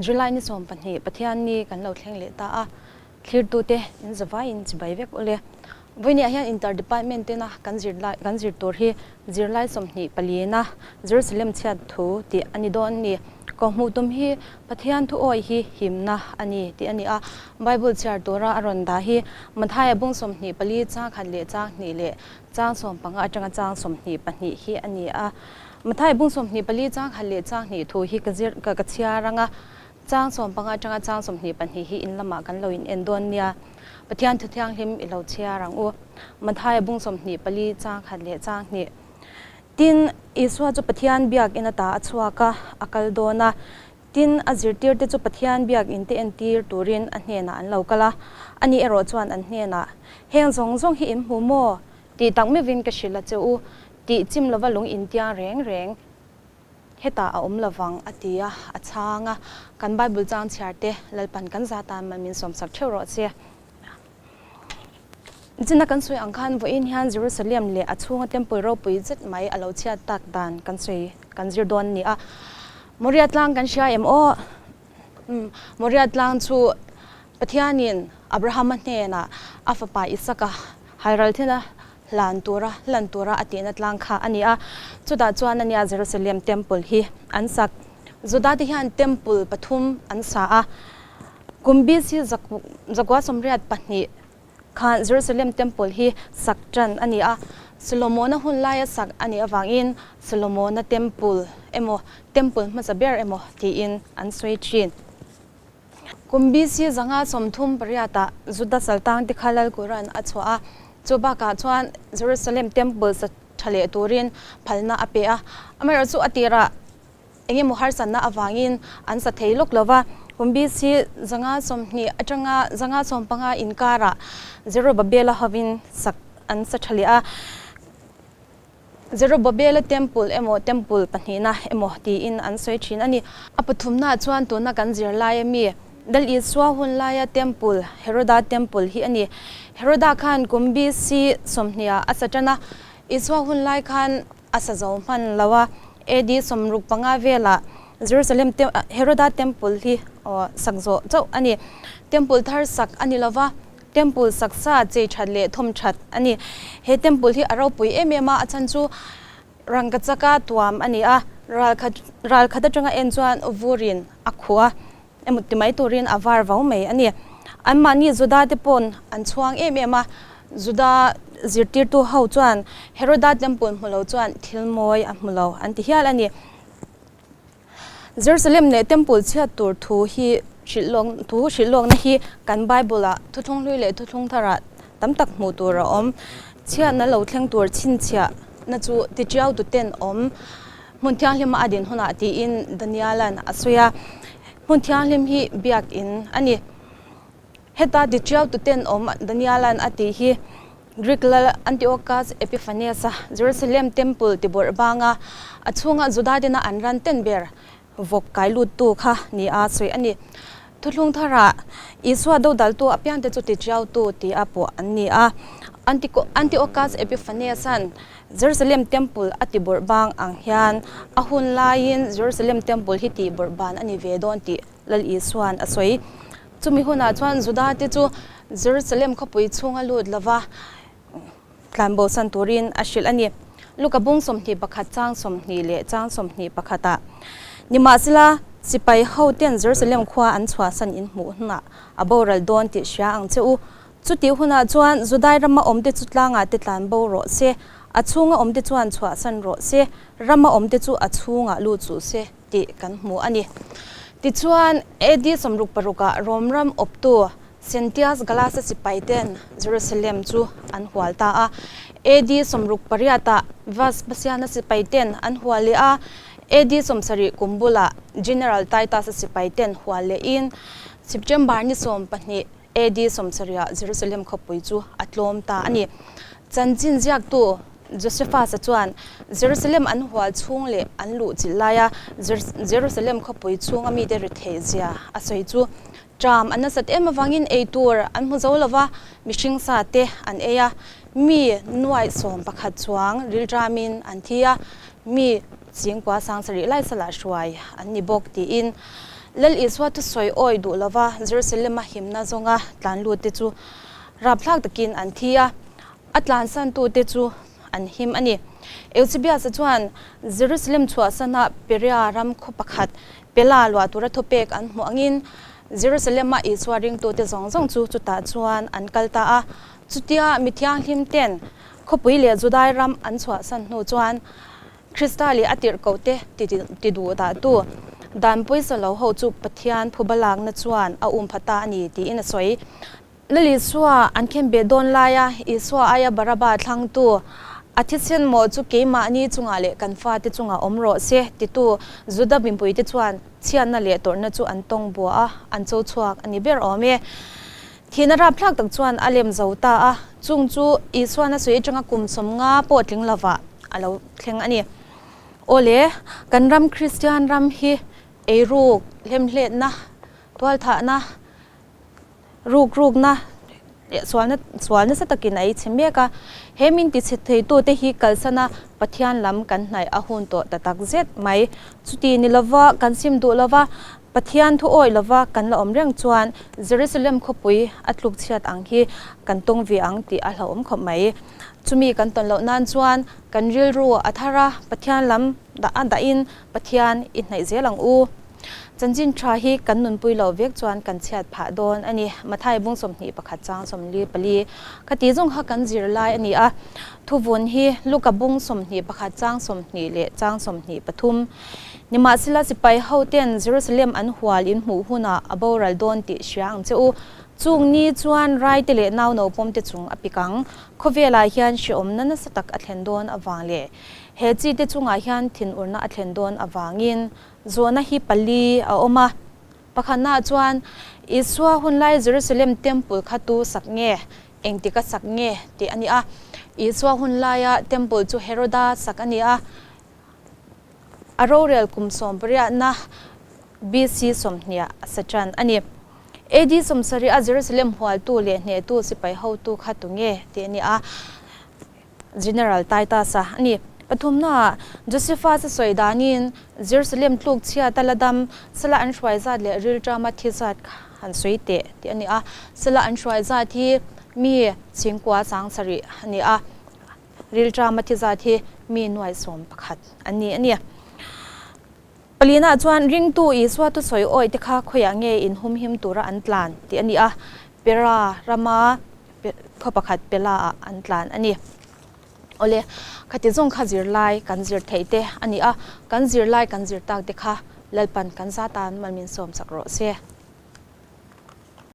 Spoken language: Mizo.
July ni 12 Pathianni kan lo thleng leh ta a, thlirtute in zavaiin chibai vek ule. Vawinia hian Inter Department tena kan zirlai kan zir tur hi zirlai 24 na Jerusalem chhiat thu tih a ni dawn a ni. Kawhhmuh tum hi Pathian thuawi hi himna a ni tih a ni a, Bible chhiar tura a rawn dah hi Mathaia bung 24 chang khat leh chang hnih leh chang 15 atanga chang 22 hi a ni a. Mathaia bung 24 chang khat leh chang hnih thu hi ka zir ka ka chhiar ang a, chang 15 atanga chang 22 hi in lamah kan lo in en dawn nia. Pathian thu thianghlim i lo chhiar ang u. Mathaia bung 24 chang khat leh chang hnih. Tin, Isua chu Pathian biakin ata a chhuak a, a kal dawn a. Tin, a zirtirte chu Pathian biakin te entir turin a hnenah an lo kal a. Ani erawh chuan an hnenah, Heng zawng zawng hi in hmu maw? Tih tak meuhin ka hrilh a che u, tih chim lova lung intiang reng reng hetah a awm lovang, a ti a, a chhang a. Kan Bible chang chhiarte Lalpan kan za tan mal min sawmsak theuh rawh che. China kan sawi ang khan vawiin hian Jerusalem leh a chhunga temple ropui zet mai a lo chhiat tak dan kan sawi kan zir dawn a ni a. Moria tlang kan hria em aw? Umm, Moria tlang chu Pathianin Abrahama hnenah a fapa Isaka halral thina hlan tura hlan tura a tihna tlang kha a ni a. Chutah chuan a nia Jerusalem temple hi an sak. Juda te hian temple pathum an sa a. Kum BC zakua 82 khan Jerusalem Temple hi sak tan a ni a, Solomona hun laia sak a nih avangin Solomona Temple emaw Temple hmasa ber emaw tiin an sawi thin. Kum BC 538ah Juda saltang te kha Lal Quran a chhuah a, chu bakah chuan Jerusalem Temple sa tha leh turin phalna a pe a, amaherawhchu a tirah Eng emaw harsatna avangin an sa thei lawk lo va, kum BC 520 atanga 550 inkarah Zerubabela hovin sak an sa tha leh a. Zerubabela Temple emaw Temple pahnihna emaw tiin an sawi thin a ni. A pathumnaah chuan tuna kan zir laia mi Dal Isua hun laia Temple, Heroda Temple hi a ni. Heroda khan kum BC 20 ah a sa tan a, Isua hun lai khan a sa zo hman lo a, AD 65 velah Jerusalem Heroda Temple hi sak zawh chauh a ni. Temple thar sak a ni lo va, Temple sak sa chei that leh thawm that a ni. He Temple hi a ropui em em a, a chhan chu rangkachaka tuam a ni a, ralkhat ralkhat atanga en chuan vurin a khuh a, emaw ti mai turin a var vau mai a ni. Anmahni Juda te pawn an chhuang em em a, Juda zirtirtu ho chuan Heroda temple hmu lo chuan thil mawi a hmu lo an ti hial a ni. Jerusalem leh temple chhiat tur thu hi hrilh lawk thu hrilh lawkna hi kan Bible ah thuthlung hlui leh thuthlung thar ah tam tak hmuh tur a awm. Chhiatna lo thleng tur chhinchhiah na chu tichiau tu ten awm. Hmun thianghlim a din hunah tiin Daniela'n a sawi a, hmun thianghlim hi biakin a ni. Heta tichiau tuten awm Daniela'n a tih hi Greek lal Antiochus Epiphanes-a Jerusalem Temple tibawrh banga a chhunga Juda tena an ran ten ber vawk kai luttu kha nia sawi a ni. Thuthlung tharah Isua dodaltu apiangte chu tichiautu tia pawh an ni a. Antiochus Epiphanes-a'n Jerusalem Temple a tibawrh bang ang hian a hun laiin Jerusalem Temple hi tihbawrh ban a ni ve dawn tih Lal Isua'n a sawi. Chumi hunah chuan Judate chu Jerusalem khawpui chhunga lut lova tlanbosan turin a hrilh a ni. Luka bung 21 chang 20 leh chang 21 ah, Nimahsela, sipai hoten Jerusalem khua an chhuahsan in hmuh hunah a boral dawn tih hria ang che u. Chutih hunah chuan Judai rama awmte chu tlangah te tlan bo rawh se, a chhunga awmte chuan chhuahsan rawh se, rama awmte chu a chhungah lut suh se tih kan hmu a ni. Tichuan, AD 66 ah Rom ram awptu Sentius Gallus-a sipaiten Jerusalem chu an hual ta a. AD 68 ah Vespasian-a sipaiten an hual leh a, AD 70 kum bulah General Titus-a sipaiten hual lehin September ni 12, AD 70 ah Jerusalem khawpui chu a tlawm ta a ni. Chanchin ziaktu Josephus-a chuan Jerusalem an hual chhung leh an luh chilh laia Jerusalem khawpui chhunga mite rethei zia a sawi chu Tram an nasat em avangin ei tur an hmu zo lo va, mihring sa te an ei a, mi nuaih 11 chuang rilṭamin an thi a, mi chingkua 7000 lai salah hruai an ni bawk tiin. Lal Isua thusawi awi duh lova Jerusalem-a himna zawnga tlan lutte chu rapthlak takin an thi a, a tlansantute chu an him a ni. Eusebius-a chuan Jerusalem chhuahsana Perea ram khaw pakhat Pela luah tura thupek an hmuh angin Jerusalem-a Isua ringtute zawng zawng chu chutah chuan an kal ta a. Chutia mi thianghlim ten khawpui leh Judai ram an chhuahsan hnu chuan Krista leh a tirhkohte ti duh dahtu dan pawisa lo ho chu Pathian phuba lakna chuan a um pha ta a ni tiin a sawi. Lal Isua an khenbeh dawn laia Isua aia Baraba thlangtu, A thisen maw chu keimahni chungah leh kan fate chungah awm rawh se titu Juda mimpuite chuan chhiatna leh tawrhna chu an tawng bua a, an cho chhuak a ni ber awm e. Thihna rapthlak tak chuan a lem zo ta a, chung chu Isuan a sawi atanga kum 50 pawh tling lovah a lo thleng a ni. Awle, kan ram Kristian ram hi eiruk, hlemhletna, tualthahna, Rukrukna leh sualna sual nasa takin a ei chhe mek a, he min ti chhe theitute hi kalsana Pathian lam kan hnaih a hun tawh ta tak zet mai. Chuti ni lova kan sim duh lova, Pathian thu awih lova kan la awm reng chuan Jerusalem khawpui a tluk chhiat ang hi kan tawng ve ang tih a hlauhawm khawp mai. Chumi kan tawn loh nan chuan kan rilru a thar a, Pathian lam dah a dahin Pathian i hnaih zel ang u. Chanchin tha hi kan nunpui loh vek chuan kan chhiat phah dawn a ni. Mathai bung 21 chang 44 kha ti zawng kha kan zir lai a ni a. Thuvun hi Luka bung 21 chang 20 leh chang 23. Nimahsela sipai ho ten Jerusalem an hual in hmuh hunah a boral dawn tih hria ang che u. Chung ni chuan raite leh nau naupawm te chung a pik ang. Khawvelah hian hreawmna nasa tak a thlen dawn avang leh he chi te chungah hian thinurna a thlen dawn avangin Zawhna hi pali a awm a. Pakhatnaah chuan, Isua hun lai Jerusalem Temple kha tu sak nge, engtika sak nge tih a ni a. Isua hun laia Temple chu Heroda sak a ni a. A rorel kum sawmpariahna BC sawmhniah a sa tan a ni. AD 70 a Jerusalem hualtu leh hnehtu sipai hotu kha tu nge tih a ni a. General Titus-a a ni. Pathumnaah, Josephus-a sawi danin Jerusalem tluk chhiata la dam, sala an hruai zat leh rilṭama thi zat kha han sawi teh tih a ni a. Sala an hruai zat hi mi chhingkua 7000 a ni a, rilṭama thi zat hi mi 11,000 an ni a ni. Palinaah chuan ringtu Isua thusawi awih te kha khawiah nge inhumhim tura an tlan tih a ni a, Pera rama khaw pakhat Pela-ah an tlan a ni. Awle, khati zawng kha zirlai kan zir theih te a ni a, kan zirlai kan zir tak te kha Lalpan kan za tan mal min sawm sak rawh se.